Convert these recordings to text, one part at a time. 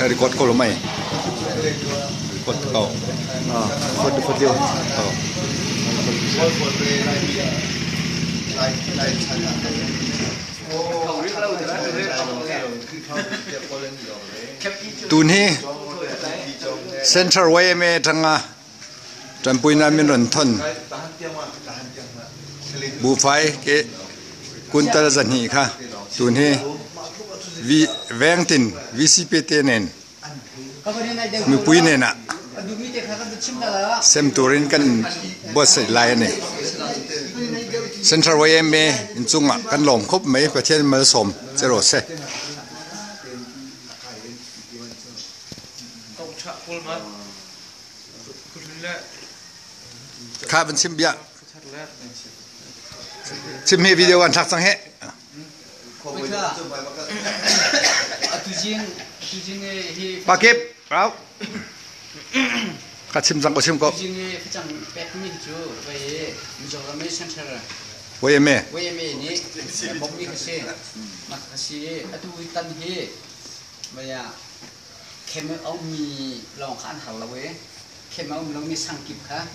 Record ko lo mei. Record ko. Record record lio. Oh. Tun hi Central YMA tanga ṭanpuinak min ron thon. Buhfai ke kuntal 200 kha tun hi vengtin VCP te nen mipui nen ah sem turin kan buatsaih lai a ni. Central YMA inchung ah kan lawm khop mai Pathian malsawm che rawh seh. Kha van chim bia. Chim hi video an thlak cang he. Pa Kip, rau. Ka chim cang ko chim ko. Wayame. Wayame nih bawmmi ka si. Mak ka si. Atu tan hi maya khem a ummi lawng kha an har lo i khem a um lomi sangkip kha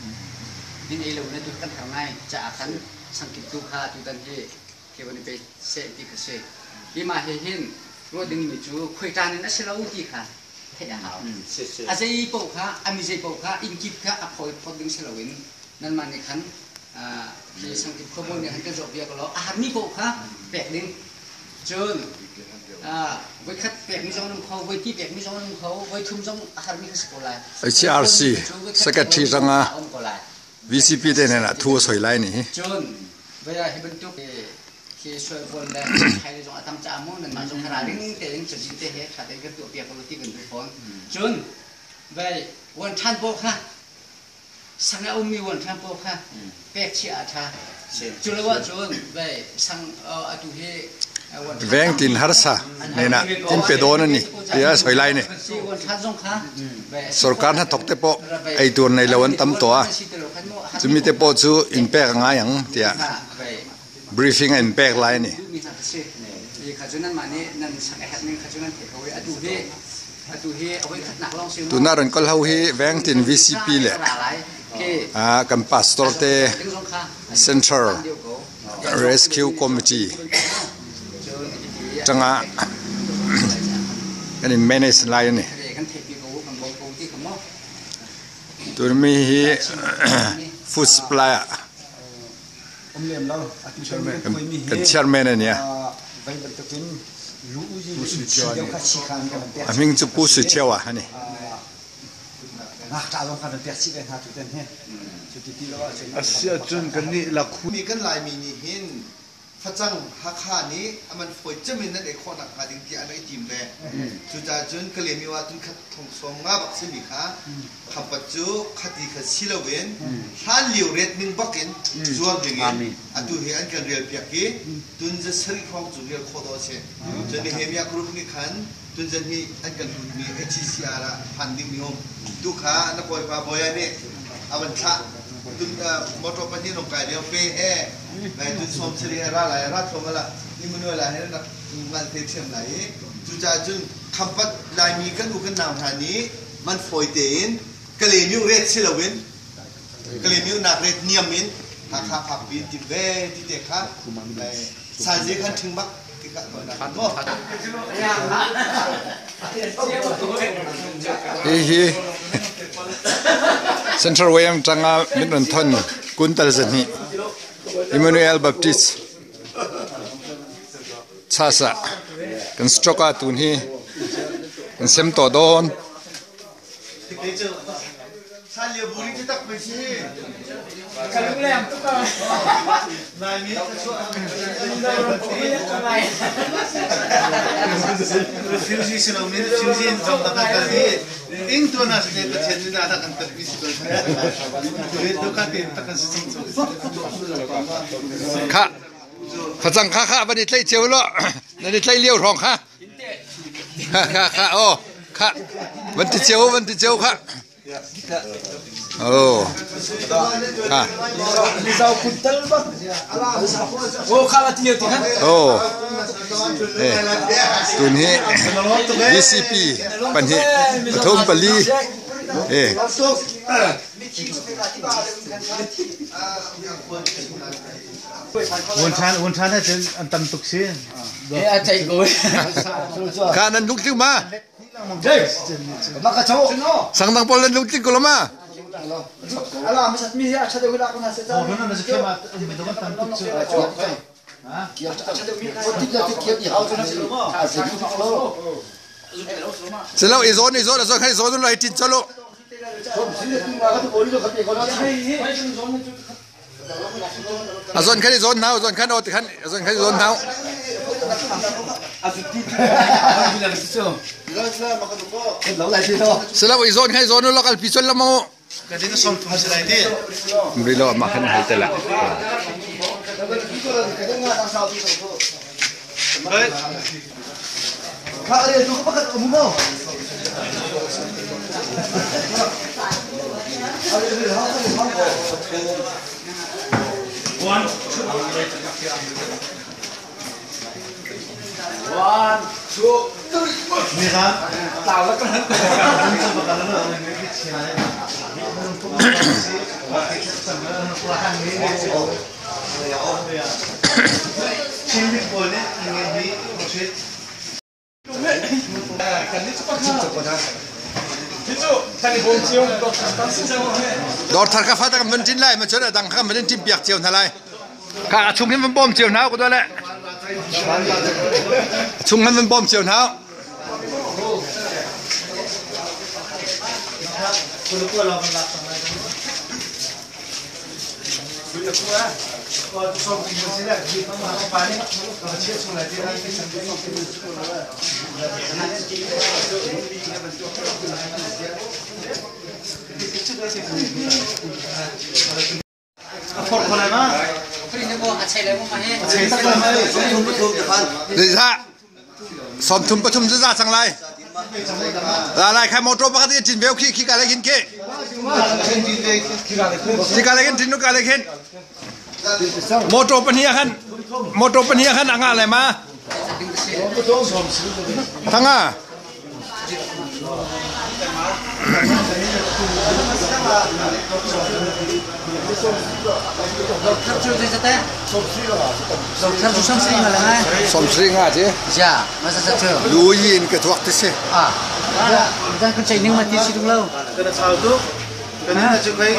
din ei lo na tu kan har ngai caah khan sangkip tu kha tutan hi ke van i pe seh ti kha si. Hi mah he hin ruah dingmi cu khuaiṭan in a si lo ti kha theih a hau. A zei paoh kha a mi zei paoh kha inn kip kha a phawi phawt ding si loin nanmah nih khan hi sangkip khuabawi nih khan kan zoh piak law a harmi paoh kha pek ding. Cun voikhat pekmi zong an um kho, voiti pekmi zong an um kho, voithum zong a harmi kha si ko lai. HRC Secretary rangah VCP te hnen ah thu a soi lai ni hi. Cun vaya hi bantuk khi sual buan le khai zong a tam caah mu nan mah zong ra ding tein cazin te he tha tein kan tuah piak ko ti kan duh fawn. Cun vai wan than pawl kha sang a ummi wan than pawl kha pek chiah a tha. Cu lo ahcun vai sang atu hi Vengtin harsa nena in pe dawn ani tia soi lai ni. Sorkar hnathawk te pawh ei tur nei lo an tam tawh a, chumi te pawh chu in pek a ngai ang tiah briefing a in pek lai ani. Tuna ron kal ho hi Vengtin VCP le kan pastor te Central Rescue Committee tangah kan in manage lai ani. Turmi hi food supply ah kan chairman ani a. A hming cu Pu Sui Cheu ah ani. Ngakṭah zong kha nan pek chih ve hna tutan hi. Cuti ti lo ahcun. Asiahcun kannih lakhu. Mi kan Laimi nih hin facang Hakha nih a man fawi cem in nan ei khawh nakhnga ding tiah an rak i tim ve. Cucaah cun Kalaymyo ah cun khat thong sawm nga bak simi kha khampat cu khati kha si loin hlan lio ret ning bak in zuar ding in atu hi an kan rel piak i tun za sarih hrawng cu rel khawh dawh a si. Cun Nehemiah group nih khan Tunzan hi an kan hlutmi HCR ah phan dingmi um. Tu kha na kawipa Bawia nih a van thlah. Tun motor pahnih nong kai lio pe he nai tun som sari he ra lai ra thom ala Emmanuel ah hin rak ngal te thiam lai i cucaah cun khampat Laimi kan u kan nau hna nih man fawi tein Kalaymyo ret si loin Kalaymyo nak ret niam in Hakha phak pi in tim ve ti te kha sanzi khan ṭhing bak Hihi Central Wayang tangah min run thon kuntal 200 Emmanuel Baptist chasa kan stroke ah tun hi kan sem to dawn. Refugee si lomi refugee in zong kan kal i ing tuan ah sile Pathian nih dah kan tat mi si ko Kha facang kha kha van i tlaih cio law nan i tlaih lio hrawng kha Kha kha kha aw kha van ti cio van ti cio kha. Oh. Ha. Oh. Eh. Tun hi DCP pahnih pathum pali eh Wun ṭhan ahcun an tam tuk si. Eh a ceih ko. Kha nan lung tling ma? Sangdang pawl nan lung tling ko lo ma? Silo i zawn i zawn a zawn khan i zawn lai tin chalo. A zawn khan i zawn hau zawn khan o ti khan a zawn khan i zawn hau. Silo i zawn khan i zawn lo kal pi chon lo mo. Ka din som thum si lai ti. Rilo ma khan hal te la. Kha re tu pakhat um mo. One, One, two, three, four. Dawr thar kha fa kan van ṭin lai ma cun a dang kha kan van in ṭin piak cio hna lai. Kha a chung hin van bawm cio hna ku le. A chung hin van bawm cio hna. Zeizah sawmthum pathum cu za cang lai. La lai khai motor pakhat in tin veu khi khi ka lai khin khi. Khi ka lai khin tin ka lai khin. Motor pahnih khan motor pahnih khan anga lai ma. Thanga. Sawmsarih nga ci. Lu yin ka tuak ti si. Kan ceih ning ma ti si tung lo. Kan chau tuk. Kan cu kai.